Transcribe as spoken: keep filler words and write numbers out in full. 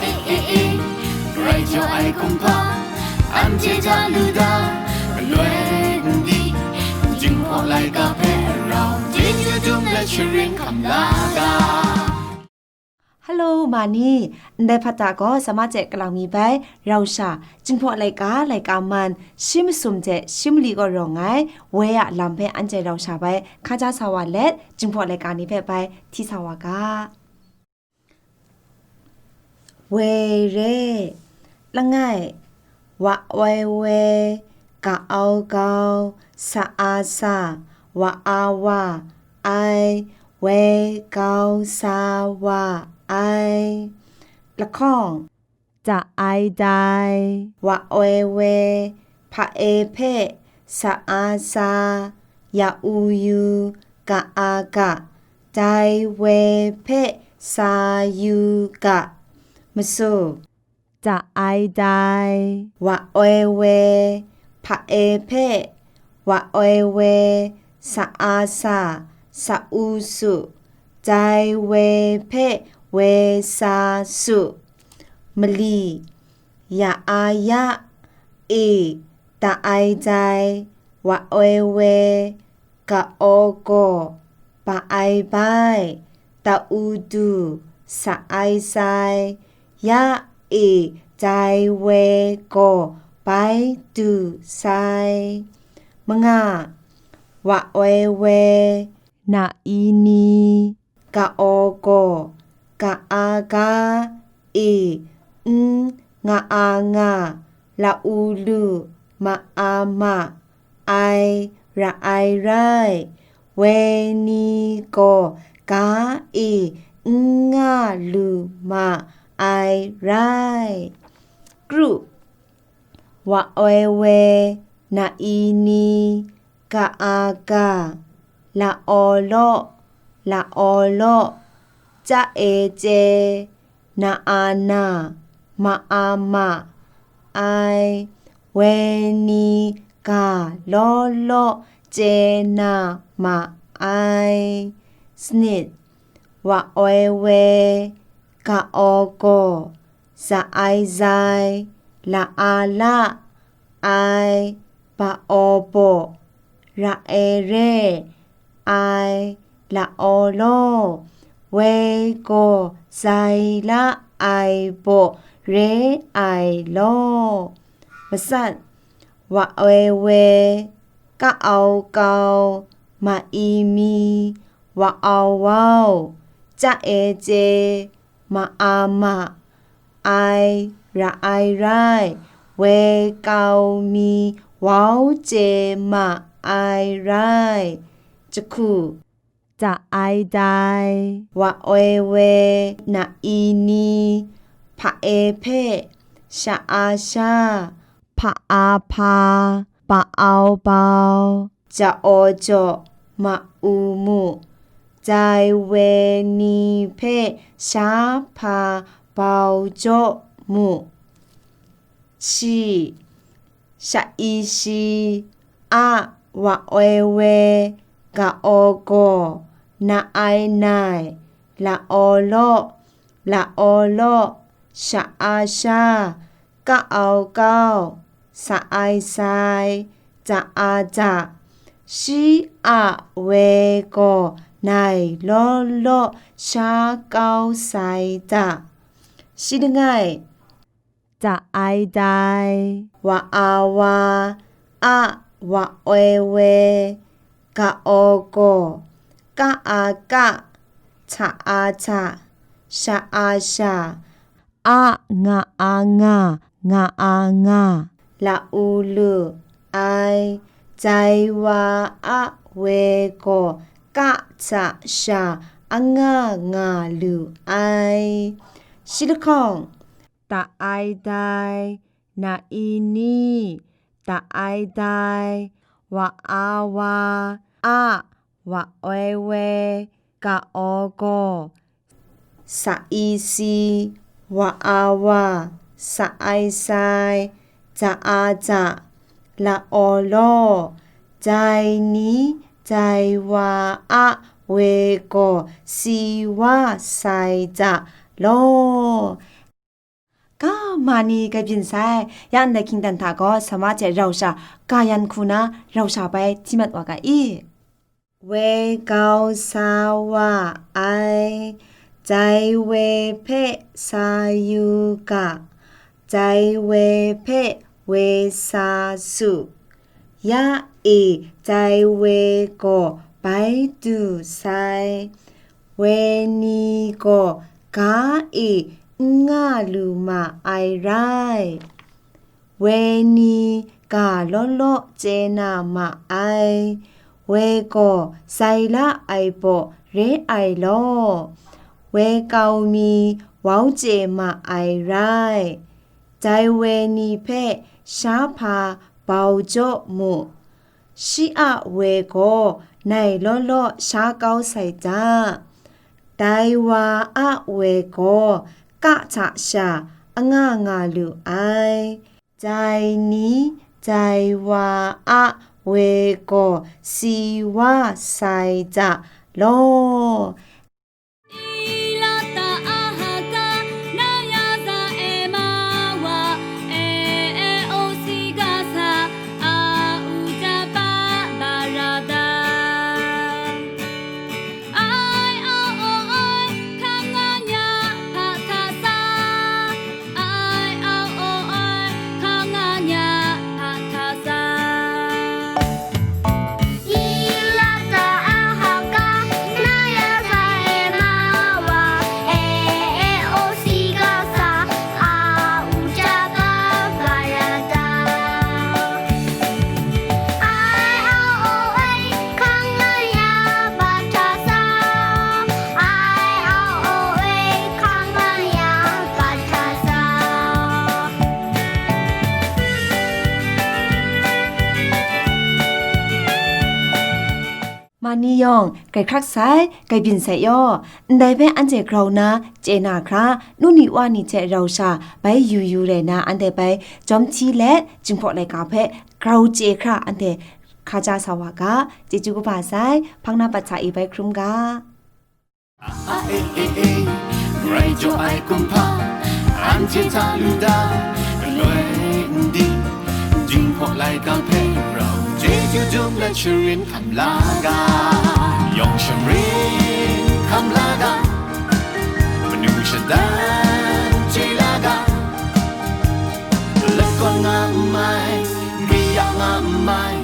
E, e, e, grai jaw ai kumhpa, anhte ja lu da, galoi n di, Jinghpaw laika hpe rau, chyeju dum let sharin hkam la ga. Hello, ma ni, ndai hpat gaw sa ma chye galang mi bai, rau sha, Jinghpaw laika, laika man, shi masum hte shi mali gaw rawng ai, woi a lam hpe anhte rau sha bai, hka ja sa wa let, Jinghpaw laika ni hpe bai, hti sa wa ga. Woi re, langai, wa oi woi, ga au gau, sa a sa, wa a wa, ai, woi gau sa wa ai. Lahkawng, da ai dai, wa oi woi, hpa e hpe, sa a sa, ya u yu, ga a ga, dai woi hpe sa yu ga. Masu, da ai dai, wa oi woi, hpa e hpe, wa oi woi, sa a sa, sa u su, dai woi hpe woi sa su. Mali, ya a ya, e, da ai dai, wa oi woi, ga o gaw, ba ai bai, ta u du, sa ai sai, ya e dai woi gaw bai du sai. Manga, wa oi woi, na i ni, ga o gaw, ga a ga, e, n, nga a nga, la u lu, ma a ma, ai, ra ai rai, woi ni gaw ga e n nga lu ma ai rai. Kru, wa oi woi, na i ni, ga a ga, la o law, la o law, ca e chye, na a na, ma a ma, ai, woi ni ga law law chye na ma ai. Sanit, wa oi woi, ga o gaw, za ai zai, la a la, ai, ba o baw, ra e re, ai, la o law, woi gaw zai la ai baw re ai law. Matsat, wa oi woi, ka au kau, ma i mi, wa au wau, ca e chye, ma a ma, ai, ra ai rai, woi kau mi wau chye ma ai rai. Jahku, da ai dai, wa oi woi, na i ni, hpa e hpe, sha a sha, hpa a hpa, ba au bau, ja o jaw, ma u mu, dai woi ni hpe sha hpa bau jaw mu. Shi, sha i shi, a, wa oi woi, ga o gaw, na ai nai, la o law, la o law, sha a sha, ka au kau, sa ai sai, ja a ja, shi a woi gaw nai law law sha kau sai ta. Shi langai, da ai dai, wa a wa, a, wa oi woi, ga o gaw, ka a ka, hta a hta, sha a sha, a, nga a nga, nga a nga, la u lu, ai, dai wa a woi gaw, ka hta sha, anga nga lu ai. Shi lahkawng, da ai dai, na i ni, da ai dai, wa a wa, a, wa oi woi, ga o gaw, sa i si, wa a wa, sa ai sai, ja a ja, la o law, dai ni, dai wa a woi gaw si wa sai ja law. Ma ni grai byin sai, ya ndai hkying dan hta gaw, sama hte rau sha, ga yan hku na, rau sha bai hti mat wa ga i. Woi kau sa wa ai, dai woi hpe sa yu ga, dai woi hpe woi sa su, ya e dai woi gaw bai du sai, woi ni gaw ga e n nga lu ma ai rai. Woi ni ga law law chye na ma ai, woi gaw sai la ai baw re ai law, woi kau mi wau chye ma ai rai. Dai woi ni hpe sha hpa bau jaw mu, shi a woi gaw nai law law sha kau sai ta, dai wa a woi gaw ka hta sha a nga nga lu ai. Dai ni, dai wa a woi gaw si wa sai ta law. Ai au o ai, hkang nga nya, hpa hta sa. Ai au o ai, hkang nga nya, hpa hta sa. Ilata ahaka, naya sa e mawa, e e o sigasa, a uja ka barata. Ai au o e, hkang nga ya, hpa hta sa. Ai au o e, hkang nga ya, hpa hta sa. Ma ni yawng, grai hkrak sai, grai byin sai yaw, ndai hpe anhte grau na, chye na hkra, nu ni wa ni hte rau sha, bai yu yu rai na, anhte bai jawm hti let, Jinghpaw laika hpe grau chye hkra, anhte hkaja sa wa ga, chyeju kaba sai, hpang na pat sa e bai hkrum ga. A e e e, grai jaw ai kumhpa, anhte hta lu da, galoi n di, Jinghpaw laika hpe rau chyeju dum let sharin hkam la ga, yawng sharin hkam la ga, manu shadan chye la ga, lakawn nga n mai, kaya nga n mai,